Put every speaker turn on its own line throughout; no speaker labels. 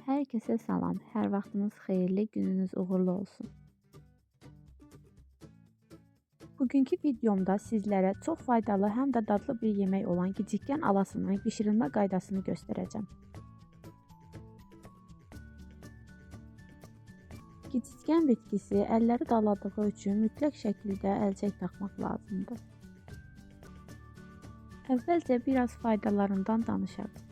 Herkese salam. Hər vaxtınız xeyirli, gününüz uğurlu olsun. Bugünkü videomda sizlərə çox faydalı həm də dadlı bir yemək olan gicikkən alasının bişirilmə qaydasını göstərəcəm. Gicikkən bitkisi əlləri daladığı üçün mütləq şəkildə əlcək taxmaq lazımdır. Əvvəlcə biraz faydalarından danışaq.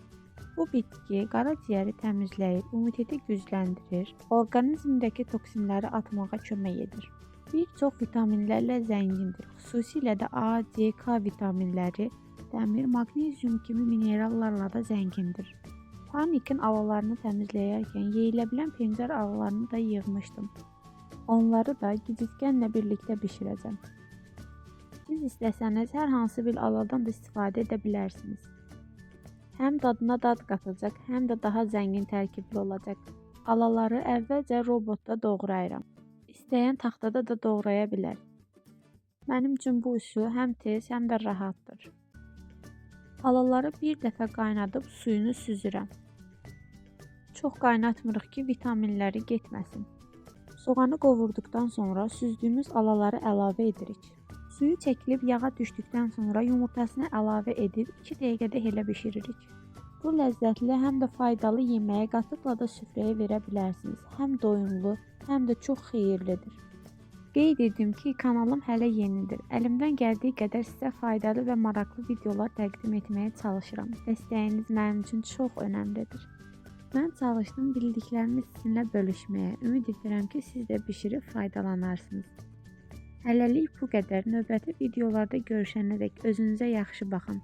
Bu bitki qaraciyəri təmizləyir, immuniteti gücləndirir, orqanizmdəki toksinləri atmağa kömək edir. Bir çox vitaminlərlə zəngindir. Xüsusilə də A, C, K vitaminləri, dəmir, maqnezium kimi minerallarla da zəngindir. Panikin alalarını təmizləyərkən yeyilə bilən pencər alalarını da yığmışdım. Onları da gicitkənlə birlikdə bişirəcəm. Siz istəsəniz hər hansı bir aladan da istifadə edə bilərsiniz. Həm dadına dad qatacaq, həm də daha zəngin tərkibli olacaq. Alaları əvvəlcə robotda doğrayıram. İstəyən taxtada da doğraya bilər. Mənim üçün bu üsul həm tez, həm də rahatdır. Alaları bir dəfə qaynadıb suyunu süzürəm. Çox qaynatmırıq ki, vitaminləri getməsin. Soğanı qovurduqdan sonra süzdüyümüz alaları əlavə edirik. Suyu çəkilib yağa düşdükdən sonra yumurtasını əlavə edib 2 dəqiqədə elə bişiririk. Bu ləzzətli, həm də faydalı yeməyi qatıqla da süfrəyə verə bilərsiniz. Həm doyumlu, həm də çox xeyirlidir. Qeyd edim ki, kanalım hələ yenidir. Əlimdən gəldiyi qədər sizə faydalı və maraqlı videolar təqdim etməyə çalışıram. Dəstəyiniz mənim üçün çox önəmlidir. Mən çalışdım bildiklərimi sizinlə bölüşməyə. Ümid edirəm ki, siz də bişirib faydalanarsınız. Hələlik bu qədər. Növbəti videolarda görüşənədək özünüzə yaxşı baxın.